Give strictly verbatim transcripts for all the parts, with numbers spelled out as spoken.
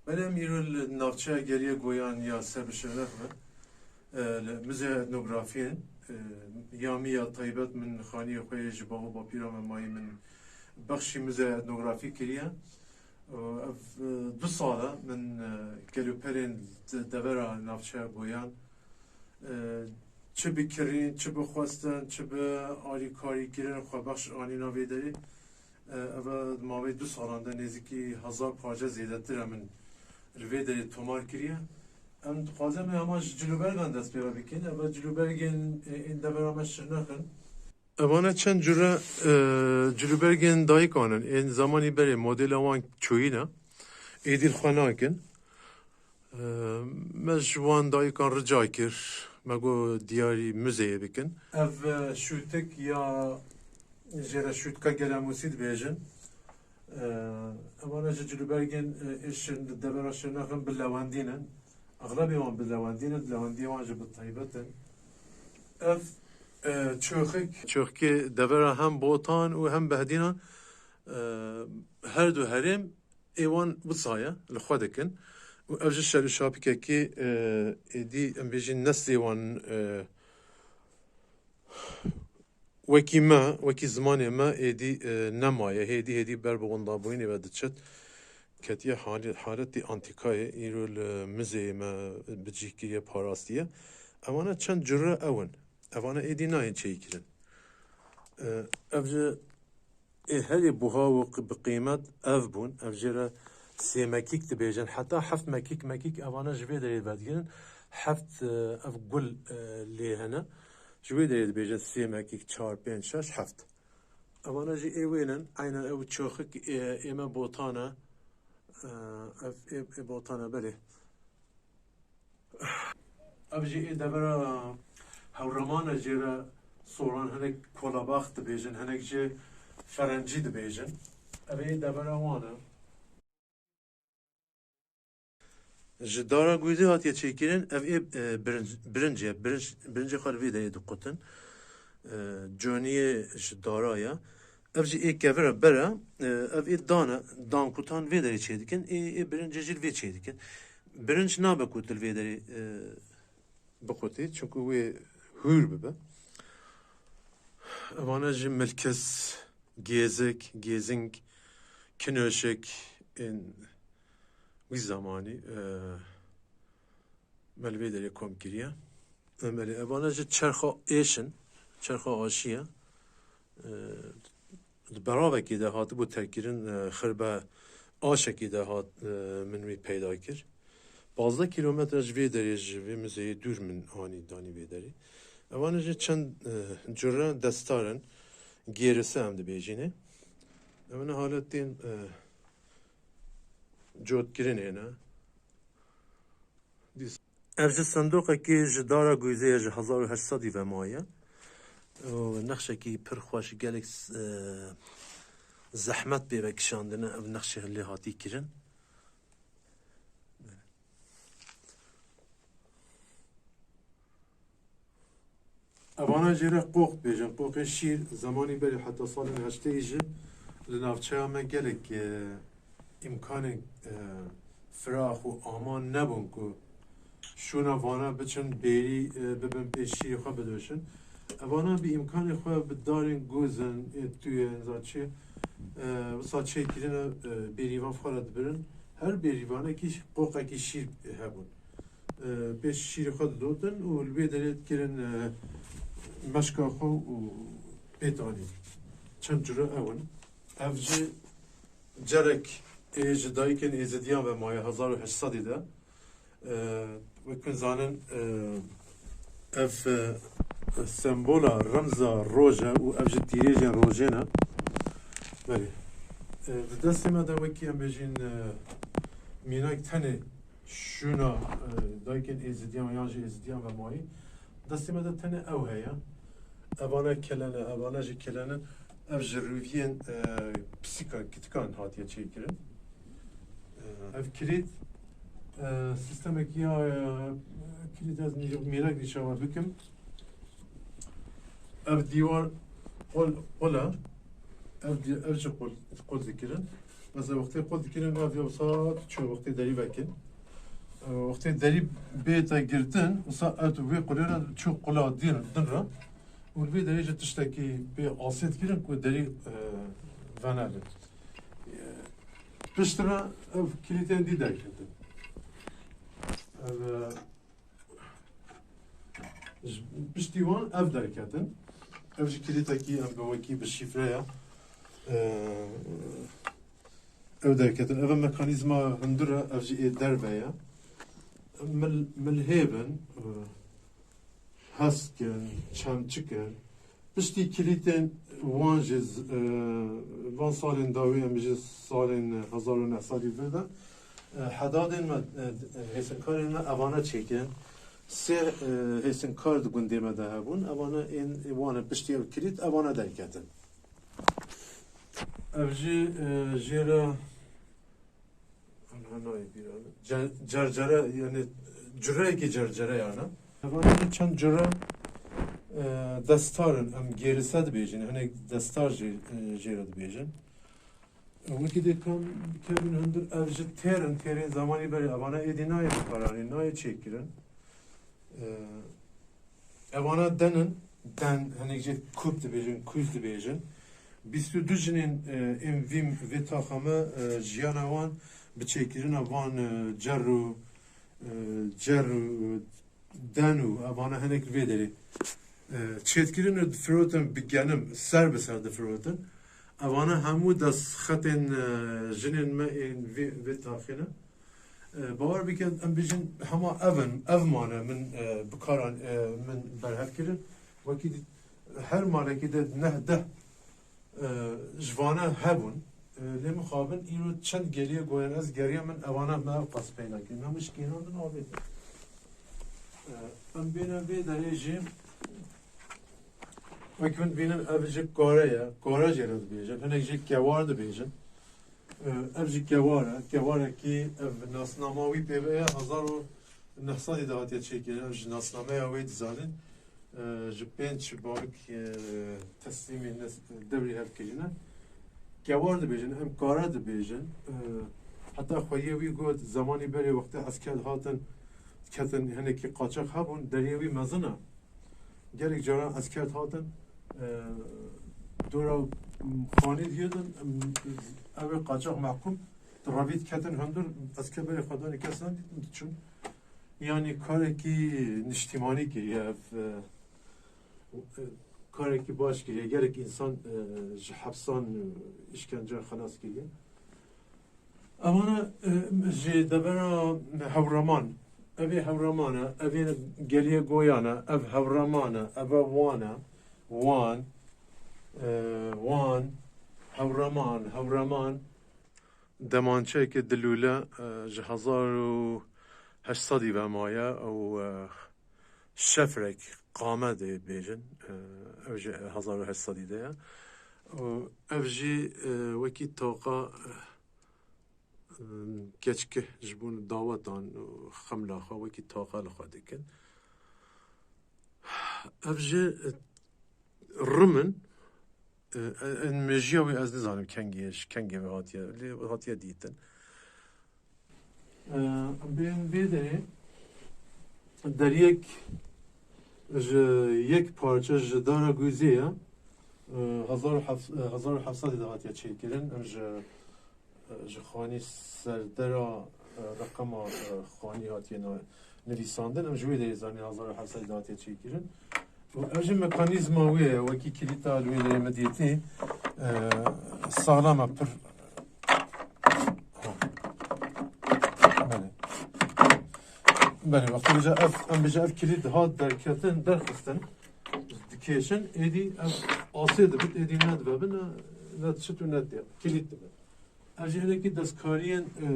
Belê, em îro li navçeya Geriya Goyan ya ser bi Şirnex ve, e, li Muzeya Etnografiyê, e, ya min ya taybet min xaniyê xwe yê ji bav û bapîra me mayî min bexşî Muzeya Etnografî kiriye. E, ev, e, du sal e min, e, kelûperên de-, devera navçeya Goyan, e, çi bi kirîn, çi bi xwestin, çi bi alîkarîkirin xwe bexş anîna vê derê. E, ev e di mavê du salan de nêzîkî hezar parçe zêdetir e min li vê derê tomar kiriye. Em dixwazin em hema ji cilûbergan dest pê ve bikin. Ev e cilûbergên, e, ên devera me Şirnex in. Evane çend cure, e, cilûbergên dayikan in. Ên zemanî berê modela wan çoyî ne. Êdî li xwe nakin. Eee, me ji wan dayikan rica kir, me got diyarî muzeyê bikin. Ev, e, şûtik ya jê re şûtika gelemûsî dibêjin. Eee, evane ji cilûbergên, e, ê şir-, devera Şirnex in bi lewendîn in. Exlebê wan bi lewendîn in, lewendiyê wan jî bi taybet in. Ev, e, çoxik. Çoxikê devera hem Botan û hem Behdînan, e, her du herêm ê wan wisa ye, li xwe dikin. Û ev jî şer û şapikekî, e, êdî em bêjin neslê wan, e, wekî me, wekî zimanê me êdî, e, nemaye. Hêdî hêdî ber bi windabûyînê ve diçit. Ketiye hali-, haletî antîkayê, îro li muzeyê me bi cih kiriye, parastiye. Evane çend cure ew in. Evane êdî nayên çêkirin. E, ev jî ê herî buha û qi-, bi qîmet ev bûn. Ev jê re sê mekîk dibêjin. Heta heft mekîk, mekîk evane ji vê derê vedigirin. Heft, e, ev gul, e, lê hene. Ji wê derê dibêjin sê mekîk, çar, pênc, şeş, heft. Evane jî ê wê ne. Eynen ew çoxik ê, ê me Botan e. E, ev ê, ê Botan e, belê. Ev jî ê devera Hewreman e, jê re soran hinek kolabax dibêjin, hinek jî ferencî dibêjin. Ev ê devera wan e. Ji dara gûzê hatiye çêkirin, ev ê, e, birinc, birinc e, birinc, birincê xwe li vê derê dikutin. E, coniyê ji dara ye. Ev jî ê kevira bera, e, ev ê dana, dankutan vê derê çêdikin, ê, ê birincê jî li vê çêdikin. Birinc nabe ku tu li vê derê, e, biqutî, çunku wê hûr bibe. Evane jî milkis, gêzik, gêzing, kinoşik, ên wî zemanî, e, me li vê derê kom kiriye. Em belê, evane jî çerxa êş in, çerxa aşî ye. E, di beravekê de hatibû terkirin, e, xirbe aşekê de hat, e, min wî peyda kir. Pazdeh kîlometre ji vê derê, ji vê muzeyê dûr min anî, danî vê derê. Evane jî çend, e, cure destar in, gêrise em dibêjînê. Evane haletên, e, cotkirinê ne. Dîs- Ev jî sindoqekî ji dara gûzê ye, ji hezar û heşt sedî ve maye. Û nexşekî pir xweş, gelek, e, zehmet pê ve kişandine, ev nexşê lê hatî kirin. Evana jê re qoq dibêjin, qoqê şîr. Zemanî berê heta salên heştê jî li navçeya me gelek, e, îmkanên, e, firax û aman nebûn ku şûna vana biçin bêrî, e, bibin pê şîrê xwe bidoşin. Evana bi îmkanê xwe bi darên gozin, ê tuyên, za çi, e, wisa çêkirine, e, bêrîvan xwe re dibirin. Her bêrîvanekî qoqekî şîr hebûn. E, pê şîrê xwe didotin û li wê derê dikirin, e, meşka xwe û pê tanî. Çend cure ew in. Ev jî cerek ê ji dayikên Êzidiyan ve maye hezar û heşt sedî de. E, wek hûn zanin, e, ev, e, sembola, remza roj e û ev jî tîrêjên rojê ne. Belê. E, di destê me de wekî em bêjin, e, mînak tenê şûna, e, dayikên Êzidiyan yan jî Êzidiyan ve mayî. Destê me de tenê ew heye. Evane kelene, evane jî kelene. Ev ji rûviyên, e, pisîka, kitikan hatiye çêkirin. E, ev kilît, e, sîstemekî ya, e, kilît ez nî-, mînak nîşan we bikim. Ev dîwar qol, qol e. Ev, ev jî qul, qul dikirin. Mesela wextê qul dikirin, ev ya wisa çû wextê derî vekin. E, wextê derî bête girtin, wisa ev tu vê qulê re çû qula din, din re. Û li vê derê jî tiştekî pê asê dikirin ku derî, e, venevin. E, piştre ev kilîtên dî derketin. Ev, e, Ji piştî wan ev derketin. Ev jî kilîtekî em bi wekî bi şîfre ye. Eee, ev derketin. Ev mekanîzma hundir e, ev jî ê derve ye. Mil-, milhêv in, eee, hesk in, çemçik in. Piştî kilîtên wan jî z-, e, van salên dawî, em jî salên hezar û neh sedî vir de, e, hedadên me, e, hêsinkarên me evana çêkirin. Sê, e, hêsinkar di gundê me de hebûn. Evana ên, ê wan e piştî ev kilît, evana derketin. Ev jî, e, jê re Anha nayê bîra min. Ce-, cercere, yani cureyekî cercere yani. Hevalê de çend cure, e, destar in, em gêrise dibêjin, hinek destar jê, e, jê re dibêjin. E, wekî dê kam kevin hundir ev ji têr in, têrên zamanî berê evana êdî nayê bikaranîn, nayê çêkirin. E, Evana den in, den, hinek jê kûp dibêjin, kûz dibêjin. Bîst û du jinên, e, ên vî, vê taxa me, e, jiyana wan bi çêkirina van, e, cer û, e, cer û den û evana hinek li vê derê, e, çêdikirin û difirotin bi genim, ser bi ser difirotin. Evana hemû destxetên, e, jinên me ên vê, vê taxê ne. E, bawer bike, em bêjin hema ev in, ev mane min, e, bikaran, e, min berhev kirin. Wekî dî-, her malekî de neh deh, e, ji vane hebûn. E, lê mixabin îro çend geriye goyan ez geriya min evana me ev qas peyda kirin. Hemû şikênandin avêtin. E, em bêne vê derê jî wekî hûn dibînin ev ji kare ye. Kare jê re dibêjin. Hinek jî kewar dibêjin. E, ev jî kewar e. Kewarekî ev nasnama wî pê ve ye, hezar û neh sedî de hatiye çêkirin. Ev ji nasnameya wê dizanin. E, ji pênc bavik, e, teslîmê nes-, dewrî hev kirine. Kewar dibêjin, em kare dibêjin. E, heta xweyê wî got, zemanî berê wextê esker hatin, ketin hinekî qaçax hebûn, deriyê wî mezin e. Gelek caran esker hatin, e, dora xanî diyedin, em, ev ê qaçax mehkûm, di revî diketin hundir, esker berê xwe danê kes nedîtin diçûn. Yanî karekî niştîmanî kiriye ev, e, e, karekî baş kiriye. Gelek însan, e, ji hepsan, e, îşkenceyan xelas kiriye. Evana, e, ji devera Hewraman. Ev ê Hewraman e, ev ê Geliyê Goyan e, ev Hewraman e, ev e Wan e, Wan, e, Wan, Hewraman, Hewraman. Demançeyeke dilûle, e, ji hezar û heşt sedî ve maye û, e, şefrek, qame dê bêjin, e, ew jî hezar û heşt sedî de ye. Û ev jî, e, wekî taqa, e, keçikê ji bo dawetan û xemla xwe wekî taqa li xwe dikin. Ev jî, e, rim in, e, e, en mejiya wê ez nizanim kengê, ji kengê ve hatiye, lê hatiye dîtin. E, bên vê derê deriyek ji yek parçe ji dara guzê ye. E, hezar û heft, e, hezar û heft sedî de hatiye çêkirin. Em ji, e, ji xanî serdera, e, reqema, e, xanî hatiye na-, nivîsandin. Em ji wê derê zanîn hezar û heft sedî de hatiye çêkirin. Û ev jî mekanîzma wê ye, wekî kilîta li wê derê me dîtî, e, saxlam e, pir. Belê. Belê, wextê bêje ev, em bêje ev kilît hat derketin, derxistin, dikêşin, êdî ev asê dibit, êdî ne dibe bin, ne, ne diçit û ne diya. Kilît dibe. Ev jî hinekî destkariyên, e,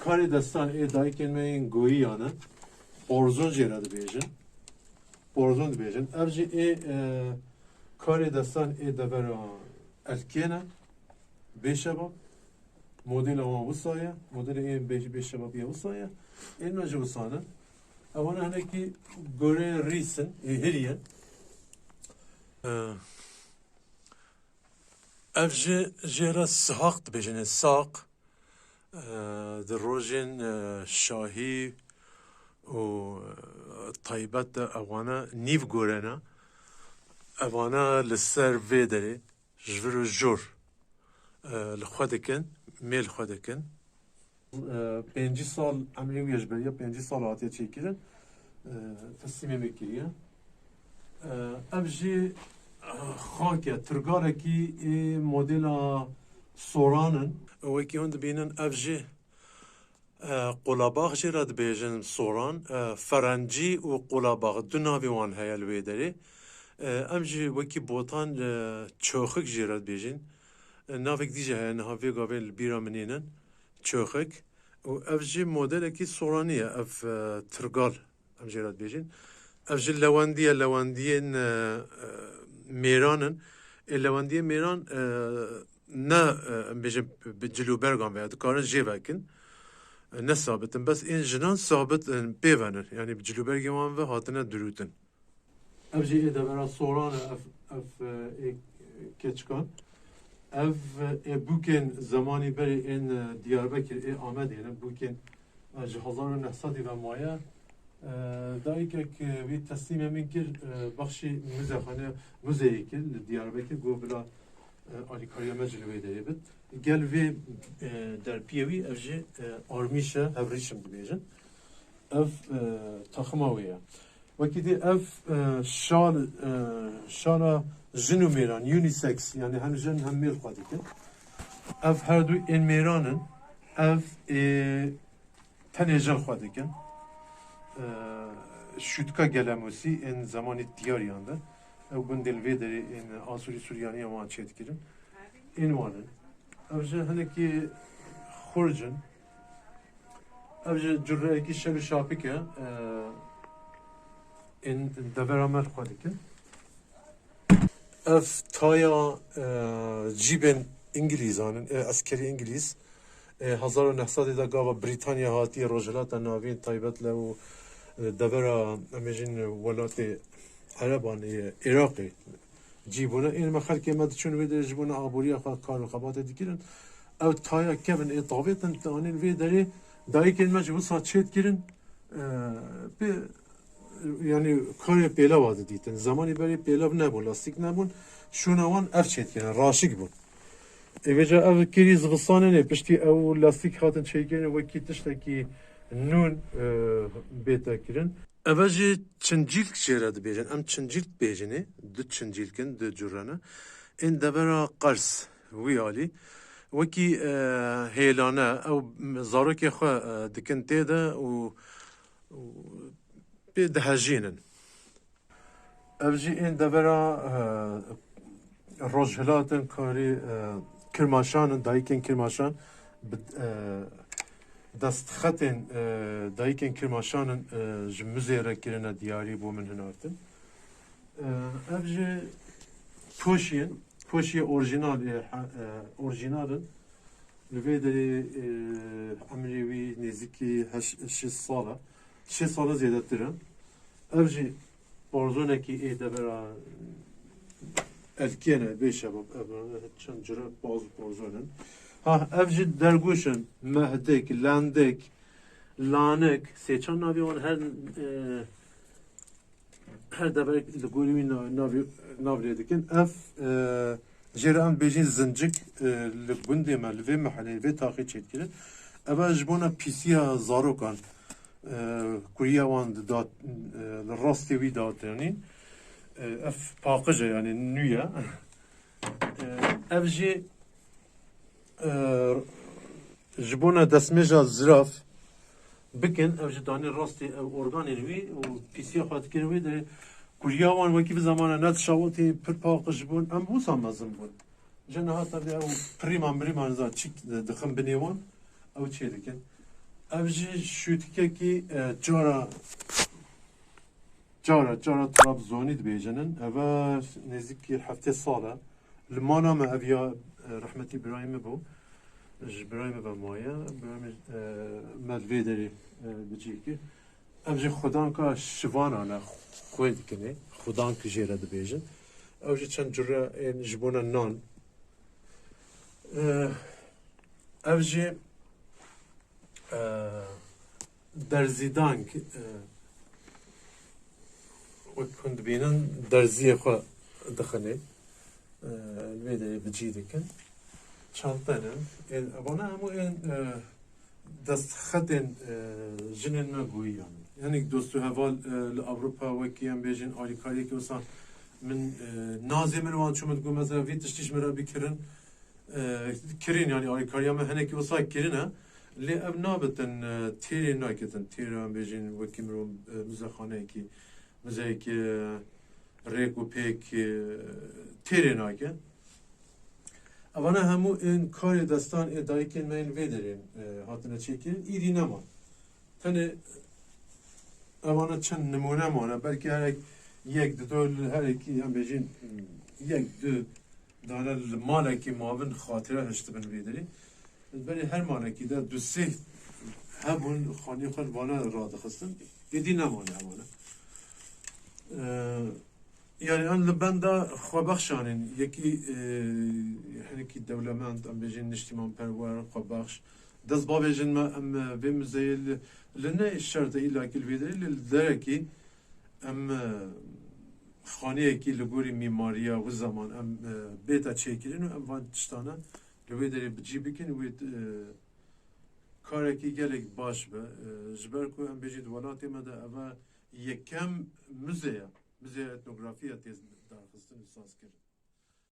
karê destan ê dayikên me yên goyiyan e. Borzon jê re dibêjin. Borzon dibêjin. Ev jî ê, e, karê destan ê devera Elkê ne. Bêşebab. Modela wan wisa ye. Modela ê bê-, bêşebabiyê wisa ye. Ên me jî wisa ne. Ewana hinekî goreyên rîs in, ê hirî ye. E, Ev jî jê re sihaq dibêjin, ê saq. E, di rojên, e, şahî û, e, taybet de ewana nîv gorena. Ewana li ser vê derê ji vir û jor, e, li xwe dikin, mêl xwe dikin. E, pêncî sal emrê wî ye, ji beriya pêncî sal hatiye çêkirin. E, teslîmê me kiriye. E, ev jî, e, xak e, tirgalekî ê modela soran in. Wekî hûn dibînin, ev jî, e, qolabax jê re dibêjin soran. E, ferencî û qolabax du navê wan heye li wê derê. E, em jî wekî botan, e, çoxik jê re dibêjin. E, navek dî jî heye, niha vê gavê li bîra min nînin. Çoxik. Û ev jî modelekî soranî ye, ev, e, tirgal, em jê re dibêjin. Ev jî lewendî ye, lewendiyên, e, e, mêran in. Ê lewendiyên mêran, e, ne, e, em bêjin bi cilûbergan ve, dikarin jê vekin. E, ne sabit in. Bes ên jinan sabit in, pê ve ne. Yanî bi cilûbergên wan ve hatine dirûtin. Ev jî ê devera soran e, ev, ev, e, ê keçikan. Ev, e, ê bûkên zemanî berê ên, e, Diyarbekir, ê Amedê ne, bûkên, e, ji hezar û neh sedî ve maye. E, dayikek, e, wî teslîmê min kir, e, bexşî muzexane, muzeyê kir li Diyarbekir, got bila, e, alîkariya me ji li wê derê bit. Gel vê, e, derpiyê wî, ev jî, e, armîş e, hevrîşim dibêjin. Ev, e, taxima wê ye. Wekî dî ev, e, şal, e, şala jin û mêran, unisex, yani hem jin hem mêr xwe dikin. Ev her du ên mêran in. Ev, e, tenê jin xwe dikin. E, şûtka gelemûsî ên zemanî diyariyan de. Ew gundên vê derê ên Asûrî Suryaniya wan çêdikirin. Ên wan in. Ev jî hinekî xurc in. Ev jî cureyekî şel û şapik e, e, ên devera me li xwe dikin. Ev taya, e, cîbên Îngilîzan in, e, eskerî Îngilîz. E, hezar û neh sedê de gava Brîtanya hatiye Rojhilata Navîn, taybet le û, e, devera, em bêjin, welatê Ereban, e, Iraqê cî bûne. Ên me xelkê me diçûn wê derê ji bona aboriya xwe kar û xebatê dikirin. Ew taya kevin ê tavêtin, te anîn vê derê, dayikên me jî wisa çêdikirin, e, pê, yanî karê pêlewa didîtin. Zemanî berê pêlev nebûn, lastîk nebûn. Şûna wan ev çêdikirin, raşik bûn. Ê vêca ev kirî zivistanê ne, piştî ew lastîk hatin çêkirin, wekî tiştekî nûn, e, bête kirin. Eve jî çincîlk jê re dibêjin. Em çincîlk dibêjinê. Du çincîlk in, du cure ne. Ên devera qers, wî alî. Wekî, e, hêlane, ew zarokê xwe, e, dikin tê de û, û pê dihejînin. Ev jî ên devera, e, rojhilat in, karî, e, kirmaşan in, dayikên kirmaşan bi, e, destxetên, e, dayikên kirmaşan in, e, ji muzê re kirine diyarî bo min hinartin. E, ev jî poşiyên, poşiyê orjinal, e, he-, e, orjinal in. Li vê derê, e, emrê wî nêzîkî heş-, şêst sal e. Şêst sala zêdetir e. Ev jî porzonekî ê devera elkê ne, bê şebab, ev çend cure paz û porzon in. Ha, ev jî dergûş in, mehdik, lendik, lanik, sê çend navê wan her, e, her deverek li gorî wî na-, navê, nav lê dikin. Ev, e, jê re em dibêjin zincik, e, li gundê me, li vê meheleyê, vê taxê çêdikirin. Ev e ji bona pîsiya zarokan, e, kuriya wan didat, e, li rastê wî datiranîn. E, ev paqij e, yani nû ye. E, ev jî, e, ji bona destmêja zirav bikin, ev ji danê rastê ev organên wî û pîsiya xwe dikin wê derê. Kuriya wan wekî bi zamana ne dişawitî pir paqij bûn, em wisa mezin bûn. Ji niha tabi ew pirîman mirîman za çik dixin binê wan, ew çê dikin. Ev jî şûtikekî, e, cara, cara, cara Trabzonî dibêjinin. Ev e nêzîkî heftê sal e. Li mala me ev ya, e, rehmetî birayê min bû. Ji birayê min ve maye. Birayê min, e, me li vê derê, e, bi cî kir. Ev jî xudanka şivanan e, xwê dikinê. Xudank jê re dibêjin. Ew jî çend cure ên ji bona nan. Ev jî e, derzîdank e, wek hûn dibînin derziyê xwe dixinê. E, li vê derê bi cî dikin. Çante ne. Ên, evana hemû ên e, destxetên e, jinên me bûyî yanî. Hinek dost û heval e, li Ewropa wekî em bêjin alîkariyekî wisa min e, nazê min wan çû min digot mesela vî tiştî ji min re bikirin. E, kirin, yanî alîkariya me hinekî wisa kirine. Lê ev nabitin, e, têrê naketin. Têra em bêjin wekî mirov, e, muzexaneyekî, muzeyekî, e, rêk û pêk, e, têrê nake. Evana hemû ên karê destan ê dayikên me yên vê derê, e, hatine çêkirin. Îdî neman. Tenê evana çend nimûne mane. Belkî herek yek, du, du, li herekî, em bêjin, yek, du dane li malekî mavin xatire hiştibin vê derê. Berê her malekî de du sê hebûn, xaniyê xwe li vana radixistin. Êdî nemane evana. Ee, Yani em li benda xwebexşanên yekî, e, hinekî dewlemend, em bêjin niştîmanperwer, xwebexş. Dest bavêjin me, em, e, vê muzeyê li, li ne şer de îlakî li vê derê, li derekî em, e, xaniyekî li gorî mîmariya wi zaman em, e, bête çêkirin û em van tiştane li wê derê bi cî bikin, wê, e, karekî gelek baş be. E, ji ber ku em bêjin di welatê me de eve yekem muze ye. Muzeya Etnografî ya tê darxistin û sazkirin.